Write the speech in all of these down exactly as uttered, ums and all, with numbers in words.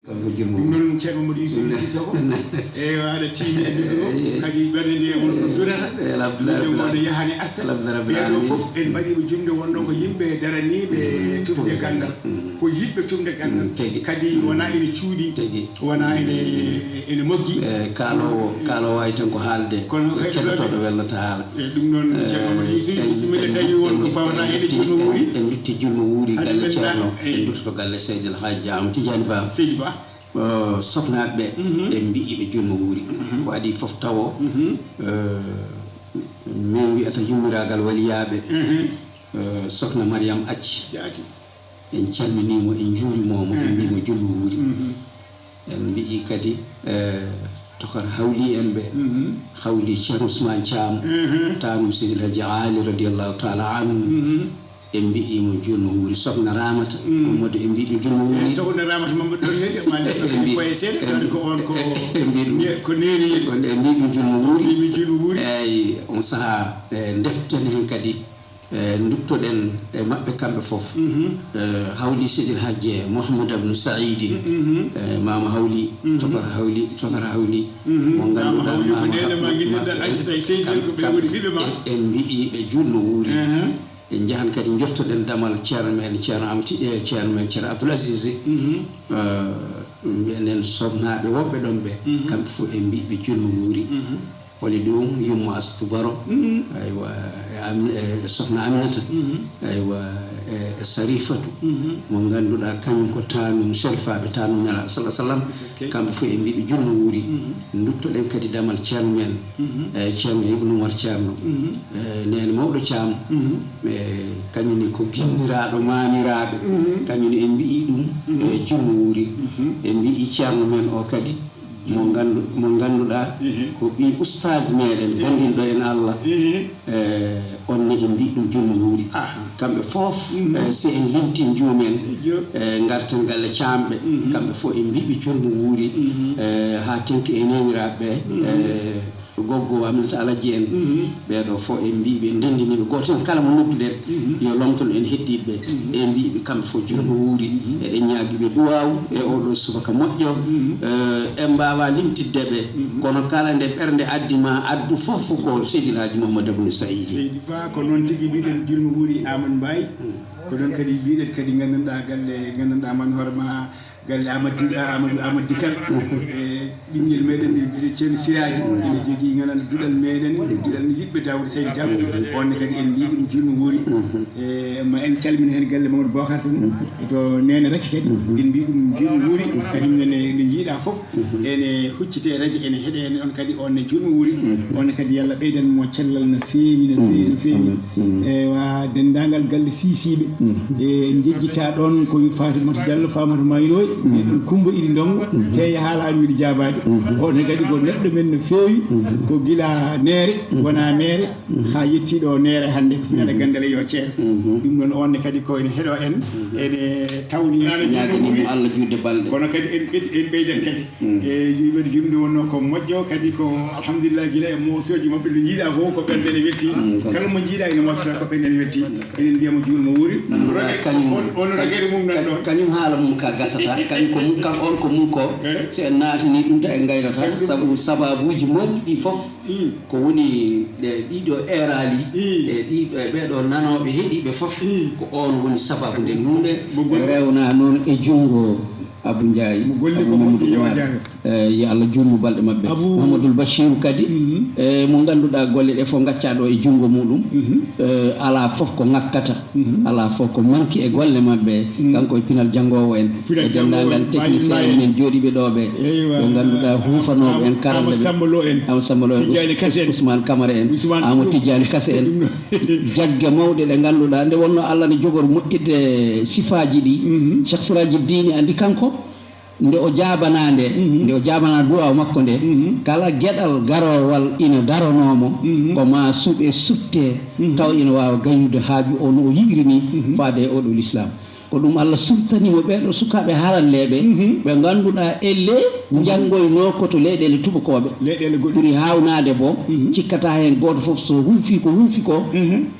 Kanko jurmo ɗum noon ceerno Mamadou Yusuf Sissoko. Eywa, aɗa tiimi e micro. Kadi ɓernde nde won ko durata. Alhamdulillah. Wonde wonde yahani arta. Alhamdulillah rabbil alamin. Ɓeeɗo fof en mbaɗiɓe jumde, wonno ko yimɓe daraniiɓe tumde ganndal. Ko yiɗɓe tumde ganndal. Tigi. Kadi wona ene cuuɗi. Tigi. Wona ene, ene moggi. E, kaaloowo, kaaloowo wawi tan ko haalde. Kono kadi keɗotooɗo welnata haala. E ɗum noon, ceerno Mamadou Yusuf, bisimilla, tawi won ko pawata heen e jurmo wuuri. En lutti jurmo wuuri galle ceerno. En duttoto galle Seydi El Hadji Amadou Tidiane Ba. Seydi Ba. Eh, soknaaɓe ɓe, ɓe mbiyi ɓe jurmo wuuri. Ko adii fof tawo, eh, min wiyata yummiraagal waliyaaɓe, eh, sokna Mariam Acci. En calminii mo, en njuuriima mo, en mbiyi mo jurmo wuuri. En mbiyi kadi, eh, tokar hawli en ɓe, hawli Ceerno Ousmane Thiam, taanum Seydi El Hadji Ali radiyallahu taala anhu. En mbiyi mo jurmo wuuri. Sokna Ramata Mamadou, en mbiyi ɗum jurmo wuuri. Sokna Ramata Mamadou ɗon ne, ma nde en mbiyi, foye seeɗa, en tawde ko on ko, en mbiyi ɗum, ko neeri. En mbiyi ɗum jurmo wuuri. Mbiyi jurmo wuuri. Eyyi, on sahaa, eh, ndeften heen kadi, eh, nduttoɗen e maɓɓe kamɓe fof. Eh, hawli Seydi El Hadji Mouhamadou Abdou Saïdi, eh, Mama Hawli, Tokar Hawli, Tokar Hawli, mo ngannduɗaa Mama Hawli ko neene ma nginndirɗaa Aysata e Seydi, ko ɓe woni ɓiɓɓe ma. En, en mbiyi ɓe jurmo wuuri. En njahan kadi njottoɗen damal ceerno men, ceerno Amati, eh, ceerno men, ceerno Abdoul Aziz. Eh, mbiyen en soknaaɓe woɓɓe ɗon ɓe, kamɓe fof en mbiyi ɓe jurmo wuuri. Holi ɗum yumma Astu Baro, aywa, e Am-, e sokhna Aminata, aywa, e, e Sarifatu, mo ngannduɗaa kañum ko taanum sharifaaɓe, taanum Nelaaɗo sallallahu alaihi wasallam. Kamɓe fof en mbiyi ɓe jurmo wuuri. Nduttoɗen kadi damal ceerno men, e ceerno Ibnu Umar Ceerno, e neene mawɗo Caam, e kañum ne ko ginniraaɗo maamiraaɓe, kañum ne en mbiyi ɗum, e jurmo wuuri. En mbiyi ceerno men o kadi, mo nganndu-, mo ngannduɗaa ko ɓii ustaas meɗen, bonɗinɗo en Allah. Eh, on ne en mbiyi ɗum jurmo wuuri. Kamɓe fof, eh, si en limti njuumen, eh, ngarten galle Caamɓe. Kamɓe fof en mbiyi ɓe jurmo wuuri. Eh, haa teŋti e neeniraaɓe ɓe, eh, Goggo Aminata Alaji en, ɓeeɗo fof en mbiyi ɓe, ndenndini ɓe. Gooto en kala mo nodduɗen, yo lomton en heddiiɓe ɓe. En mbiyi ɓe kamɓe fof jurmo wuuri. Eɗen ñaagi ɓe duwaawu e oɗo subaka moƴƴo. Eh, en mbaawaa limtidde ɓe, kono kala nde ɓernde addi ma addu fof ko Seydi El Hadji Mouhamadou Abdou Saïdi. Seydi Ba, ko noon tigi mbiɗen, jurmo wuuri Amadou Mbaye. Ko noon kadi mbiɗen kadi nganndanɗaa galle, nganndanɗaa man hoore ma, galle Amadou, Amadou, Amadou Dikal. E ɓinngel meɗen, ceerno Siraaji, ene jogii nganan duɗal meɗen, duɗal yiɗɓe Daouda Saïdi Diallo. On ne kadi en mbiyi ɗum jurmo wuuri. E ma en calmina heen galle Mamadou Bokar tan. To neene Raky kadi, en mbiyi ɗum jurmo wuuri. Kañum nene, nde njiiɗaa fof, ene huccite radio, ene heɗe, ene on kadi, on ne jurmo wuuri. On ne kadi, yo Allah ɓeydan mo cellal no feewi, no feewi, no feewi. Amin. Ewa, denndaangal galle Siisiiɓe. E njejjitaa ɗoon ko Fatimata Diallo, Fatimata Maynoy, e ɗum Kumba Idi Ndongo, te yahaala an wiide jaabaade. On ne kadi ko neɗɗo men no feewi, ko gila neere, wona meere, haa yettii ɗo neere hannde, ko finata gandale yo ceer. Ɗum noon, on ne kadi ko ene heɗo en, ene tawni en. Ñaaganimo Allah juutde balɗe. Kono kadi en ɓeydi-, en ɓeydat kadi. E yimɓe jumde wonno ko moƴƴo, kadi ko alhamdulillah, gila e moosooji maɓɓe ɗo njiiɗa fof ko ɓernde ne welti. Kala mo njiiɗa ene moosata ko ɓernde ne welti. Enen mbiyamo juulmo wuuri. Kañum, on, on rogere mum nan ɗon. Kañum haala mum ka gasata, kañum ko mum, kam on ko mum ko. Eh? Si en naatini ɗum ta en ngayrata, sabu sabu sababuuji mawɗi ɗi fof. Ko woni ɗe ɗiɗo eeraali, e ɗi, e ɓeeɗo nanooɓe heɗiiɓe fof, ko oon woni sababu nden huunde. Rewna noon e junngo Abou Ndiaye, mo golli ko Mamadou moƴƴi, yo Oumar. Jaaga. Eh, yo Allah juutnu balɗe maɓɓe. Abou Mouhamadoul Bachirou kadi, eh, mo ngannduɗaa golle ɗe fof ngacca ɗo e junngo muɗum. Eh, alaa fof ko ŋakkata. Alaa fof ko manki e golle maɓɓe. Kanko e pinal janngoowo en. Pinal e denndaangal janngoowo en, technicien en men jooɗiiɓe ɗo ɓe. Eywa. Ɓe ngannduɗaa huufanooɓe en karalleeɓe. Amadou Samba Lo en. Amadou Samba Lo en. Tidiane Kassé en. Ousmane Camara en. Ousmane Amadou Tidiane Kassé en. Ɗum noon. Jagge mawɗe ɗe ngannduɗaa nde wonno Allah ne jogori moƴƴirde sifaaji ɗi. Cheikh Siraji Dine anndi kanko. Nde o jaabanaa nde, nde o jaabanaa duwaaw makko nde, kala geɗal garowal ina daronoo mo, ko ma suɓe sutte, taw ina waawa gaynude haaju o no o yiɗiri ni, faade e oɗo lislaam. Ko ɗum Allah sumtani mo ɓee ɗoo sukaaɓe haralleeɓe, ɓe ngannduɗaa ellee njanngoynoo ko to leyɗeele tubakooɓe. Leyɗeele goɗɗe. Ɓuri haawnaade bo, cikkata heen gooto fof so huufi ko huufi ko,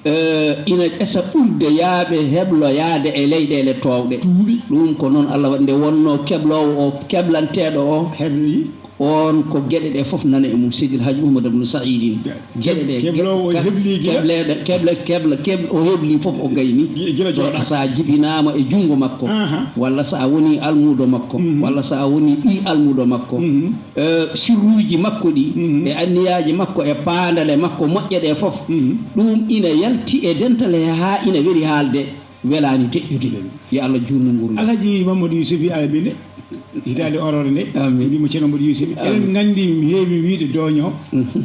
eh, ina ƴesa ɓurde yaaɓe hebloyaade e leyɗeele toowɗe. Tuubi. Ɗum ko noon Allah waɗi nde wonnoo kebloowo o, keblanteeɗo o. Hebloyi. Oon ko geɗe ɗe fof nana e mum, Seydil Hajji Mouhamadou Abdoul Saïdine. Geɗe ɗe, kebloowo o ke-, hebli gila. Kebleɗe, keble, keble, keble, o hebli fof o gayni. Gi-, gila so jooɗa. So a jibinaama e junngo makko, aha, walla so a woni almuudo makko, mhm, walla so a woni ɓii almuudo makko, mhm, eh, sirruuji makko ɗi, mhm, e anniyaaji makko, e paandale makko moƴƴe ɗe fof, mhm, ɗum ina yalti e dental he haa ina weli haalde. Welaani deƴƴude. Yo Allah juutnu nguurndam. Alhaji Mamadou Youssouf Alamine, hitaande oroore nde, amin, mbimo Ceerno Mamadou Youssouf. Amin. Eɗen nganndi, mi heewi wiyde dooño. Mhm.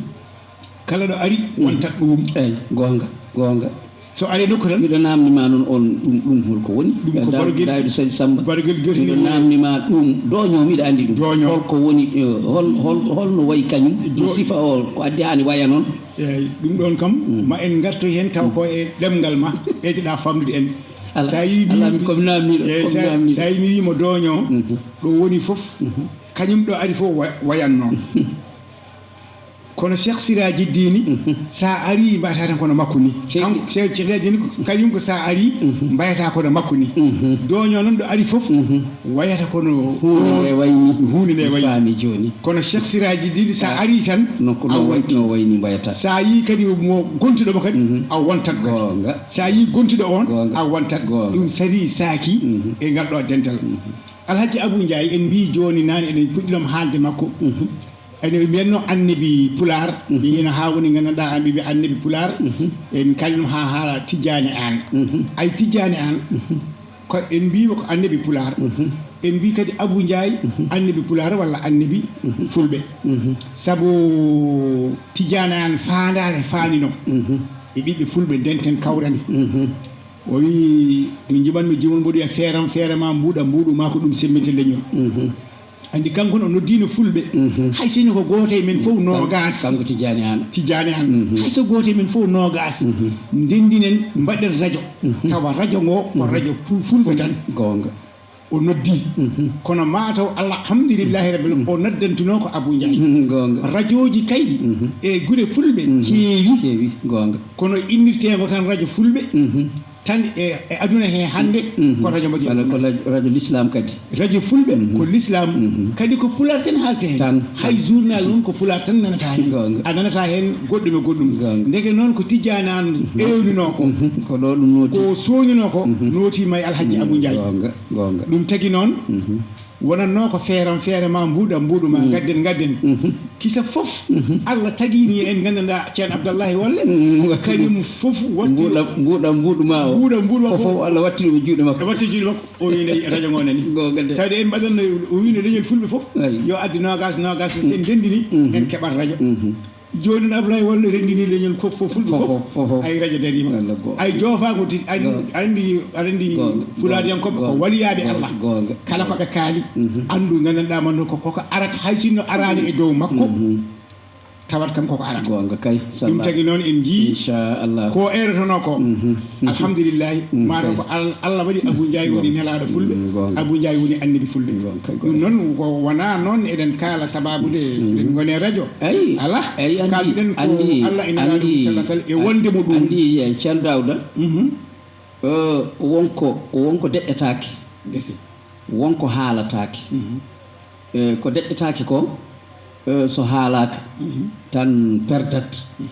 Kala ɗo ari, mhm, wontat ɗum. Eey, goonga, goonga. So ari nokku tan. Miɗo naamni ma noon on, ɗum, ɗum holko woni? Ɗum ko bargel, Daawda Sadio Samba. Bargel gotel. Miɗo naamni ma ɗum, dooño, miɗo anndi ɗum. Dooño. Holko woni, eh, hol, hol, holno wayi kañum? Jo- Sifa o, ko addi haani waya noon? Eey, ɗum ɗoon kam, mm, ma en ngartoy heen taw ko e ɗemngal ma, ɓeydoɗaa faamnude en. Ala, so a yii mi, ala, mi ko mi naamniiɗo, eey, ko mi so a, naamniiɗo. So a yii mi wii mo dooño, mhm, ɗo woni fof, mhm, kañum ɗo ari fof wa-, wayatnoo. Mhm. Kono Cheikh Siraji Dini, mhm, so a arii mbayataa tan kono makko ni. Seydi. Kanko Cheikh Siraji Dini, kañum ko so a arii, mhm, mbayataa kono makko ni. Mhm. Dooño noon ɗo ari fof, mhm. Wayata kono huunde nde wayni. Huunde nde wayni. Faami jooni. Kono Cheikh Siraji Dini, so a, ah, arii tan, no ko, a no way-, wontii. No wayni mbayata. So a yii kadi mo gontuɗo mo kadi, mhm, a wontat kadi. Goonga. So a yii gontuɗo on, goonga, a wontat. Goonga. Ɗum sari saaki, mhm, e ngal ɗo dental. Mhm. Alhaji Abou Ndiaye, en mbii jooni naane eɗen puɗɗinoma haalde makko. Mhm. Ene mbiyatnoo annabi Pulaar, mhm, ina haa woni nganndanɗaa an ɓiɓɓe annabi Pulaar, mhm, en kalima haa haala Tijjaani Aan. Mhm. Ay Tijjaani Aan, mhm, ko en mbiima ko annabi Pulaar. Mhm. En mbii kadi Abou Ndiaye, mhm, annabi Pulaar walla annabi, mhm, Fulɓe. Mhm. Sabu Tijjaani Aan faandaare faanino, mhm, e ɓiɓɓe Fulɓe ndenten kawrani. Mhm. O wii, mi njimanmi jimol mboɗo wiya feeram feere ma mbuuɗa mbuuɗu ma ko ɗum semmbinta leñol. Mhm. Anndi kanko ne o noddiino Fulɓe. Mhm. Hay so hino ko gooto e men fof noogaas. Kanko Tijjaani Aan. Tijjaani Aan. Mhm. Hay so gooto e men fof noogaas. Mhm. Ndenndinen, mbaɗen rajo. Mhm. Tawa rajo ngo ko, mhm, rajo Ful-, Fulɓe tan. Goonga. O noddi. Mhm. Kono maa taw Allah, alhamdulillahi rabbil, mhm, o noddantunoo ko Abou Ndiaye. Mhm, goonga. Rajooji kay, mhm, e gure Fulɓe, mhm, keewi. Keewi, goonga. Kono innirteengo tan rajo Fulɓe, mhm, tan e, e aduna he hannde, mhm, ko rajo mo wala ko laj-, rajo l'islam kadi. Rajo Fulɓe, mhm, ko l'islam, mhm, kadi ko Pulaar tan haalta heen. Tan. Hay journal noon ko Pulaar tan nanata heen. Goonga. A nanata heen goɗɗum e goɗɗum. Goonga. Ndeke noon ko Tijjaani Aan, mhm, ewninoo ko. Mhm. Ko ɗo ɗum nooti. Ko sooninoo ko, mhm, nootiima e Alhaji, mhm, Abou Ndiaye. Goonga, goonga. Ɗum tagi noon, mhm, wonatnoo ko feeram feere ma, mbuuɗam mbuuɗu ma, mhm, ngadden ngadden. Mhm. Kisa fof, mhm, Allah tagi ni en nganndanɗaa Ceerno Abdallahi Wolle, mhm, watti kañum ɗum. Fof watti mbuuɗam, mbuuɗam mbuuɗu ma o. Mbuuɗam mbuuɗu ma fof, fof Allah watti ɗum e juuɗe makko. Watti juuɗe makko. O wii nde rajo ngo nani. Goonga de. Tawde en mbaɗatno, o wii nde leñol Fulɓe fof, ayi, yo addu noogaas, noogaas, mhm, so en ndenndini, mhm, en keɓat rajo. Mhm. Jooni noon Ablaye Walo renndini leñol fof, fof, Fulɓe fof, fof, fof, fof. Ay rajo dariima. Walla goo. Ay joofaango ti-, ay, goo, aɗa anndi, aɗa anndi, goo, Fulaaɗiyankooɓe ko, goo, waliyaaɓe, goo, Allah. Goonga. Kala ko ɓe kaali, mhm, anndu, nganndanɗaa man ko, koko arata, hay sinno araani e dow makko, mhm, tawat kam koko arata. Goonga kay, ɗum sallaa. Tagi noon en njii, inchallah, ko erotonoo ko. Mhm. Alhamdulillahi, mhm, maaro kay. Ko Al-, Allah waɗi Abou Ndiaye woni, goonga, nelaaɗo Fulɓe, mhm, goonga. Abou Ndiaye woni annabi Fulɓe. Goonga kay, ɗum goonga. Noon ko wonaa noon eɗen kaala sabaabu nde, mhm, eɗen ngoni e rajo. Eyi. Alaa. Eyi, anndi, kaalɗen ko anndi, Allah e nelaaɗo, anndi, sallallahu alaihi wasallam, e wonde mo ɗum. Anndi, eh, Ceerno Daawda, mhm, eh, wonko, wonko deƴƴataake. Gese. Wonko haalataake. Mhm. Eh, ko deƴƴataake ko, eh, so haalaaka, mhm, tan perdat. Mhm.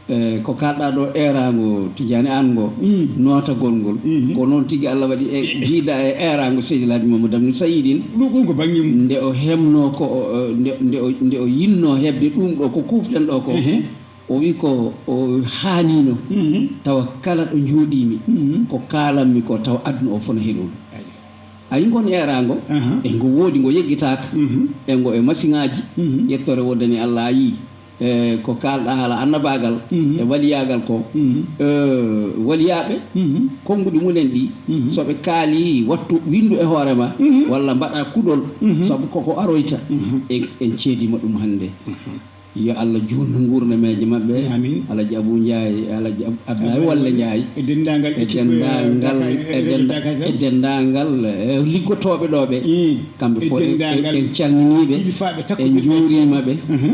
Eh, ko kaalɗaa ɗo eeraango Tijjaani Aan ngo, mm, nootagol ngol. Mhm. Ko noon tigi Allah waɗi e, eh, jiida e eeraango Seydi El Hadji Mamadou Abdou Saïdine. Ɗum, ɗum ko bannge mum. Nde o hemnoo ko o, eh, nde, nde o, nde o yinnoo heɓde ɗum ɗo ko kuufɗen ɗo ko, ehe, o wi ko o haaniino, mhm, tawa kala ɗo njooɗiimi, mhm, ko kaalanmi ko tawa aduna o fof no heɗoo ɗum. Ayi. Ayi, ngon eeraango, aha, e ngo woodi, ngo yeggitaaka, mhm, e ngo e masiŋaaji, mhm, ƴettoore woodani Allah a yii. E ko kaalɗaa haala annabaagal, mhm, e waliyaagal ko, mhm, e waliyaaɓe, mhm, konnguɗi mumen ɗi, mhm, so ɓe kaali, wattu winndu e hoore ma, mhm, walla mbaɗa kuɗol, mhm, sabu koko aroyta, mhm, en, en ceediima ɗum hannde. Mhm. Yo Allah juutnu nguurnameeje maɓɓe. Amin. Alaji Abou Ndiaye, Alaji Ab- Abdoulaye Walla Ndiaye. E denndaangal e équipe, eh, denndaangal Dakar, e eh, dennda- Dakar F M. E denndaangal, eh, liggotooɓe ɗo ɓe. Mm. Kamɓe e fof en- en- denndaangal en calminii ɓe, kilifaɓe takko en ɓe. Njuuriima ɓe. Mhm.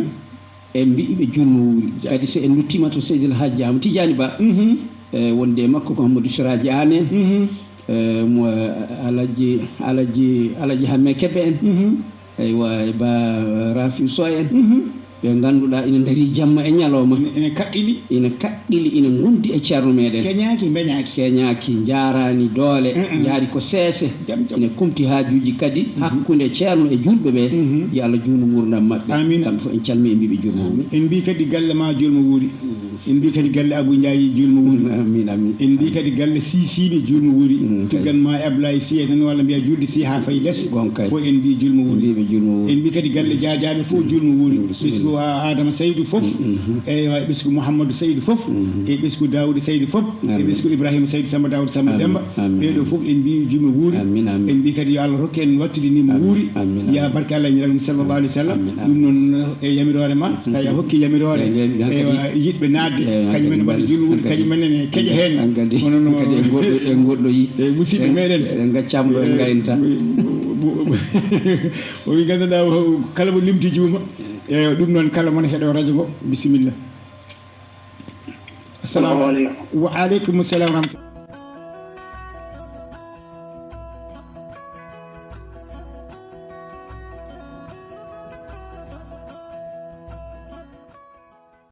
En mbiyi ɓe juutnu wuuri. Ja- Kadi so en nduttiima to Seydil Hadji Amadou Tidiani Ba, mhm, eh, wonde e makko ko Hammadou Siraji Anne en, mhm, eh, mo, eh, Alaji, Alaji, Alaji Hamme Kebe en, mhm, eywa, e ba, eh, Rafiu Sow en, mhm, ɓe ngannduɗaa ina ndarii jamma e ñalawma. Ina, ina kaɗɗili. Ina kaɗɗili, ina ngondi e ceerno meɗen. Keñaaki, mbeñaaki. Keñaaki, njaaraani doole, mm, mm, njaari ko seese. Jam, jam. Ina kumti haajuuji kadi, mhm, hakkunde ceerno e juulɓe ɓe. Mhm. Yo Allah juutnu nguurndam maɓɓe. Amin. Kamɓe fof en calmii, en mbii ɓe juulmo wuuri. En mbii kadi galle ma juulmo wuuri. Mhm. En mbii kadi galle Abou Ndiaye juulmo wuuri. Amin, amin. En mbii kadi galle Sisiiɓe juulmo wuuri. Mhm, kay. Tuggan ma e Ablaye Sy en tan walla mbiya juulde Sy haa fayi les. Gon kay. Fof en mbii juulmo wuuri. Mbii ɓe juulmo wuuri. En mbii kadi galle Jaajaaɓe fof juulmo wuuri. Mhm, bisimilla. Ɓesngu Adama Saydou fof. Mhm. Eywa, e ɓesngu Mouhamadou Saydou fof. Mhm. E ɓesngu Daouda Saydou fof. E amin. Ɓesngu Ibrahima Saydou Samba Daouda Samba, amin, Demba. Amin. Ɓeeɗo fof en mbii juulmo wuuri. Amin, amin. En mbii kadi yo Allah rokku en wattude ni mo, amin, wuuri. Amin, amin. Ya barke Allah e Nulaaɗo sallallahu alaihi wasallam. Amin, amin. Ɗum noon, e yamiroore ma, mhm, tawi a hokki yamiroore. Eyi, eyi, eywa, hankadi, yiɗɓe naatde, eyi, kañum en hankadi, mbaɗa juulmo wuuri, hankadi, kañum en ne keƴa heen. Hankadi, kono no hankadi en goɗɗo, en goɗɗoyi. E musidɓe meɗen. En gaccama ɗo, en, eyi, gaynata. O wi ganduɗa o kala mo limti juuma. Eyi, ɗum noon kala mon heɗo radio ngo, bisimilla. Assalamu aleykum. Wa aleykum salam wa rahmatullah.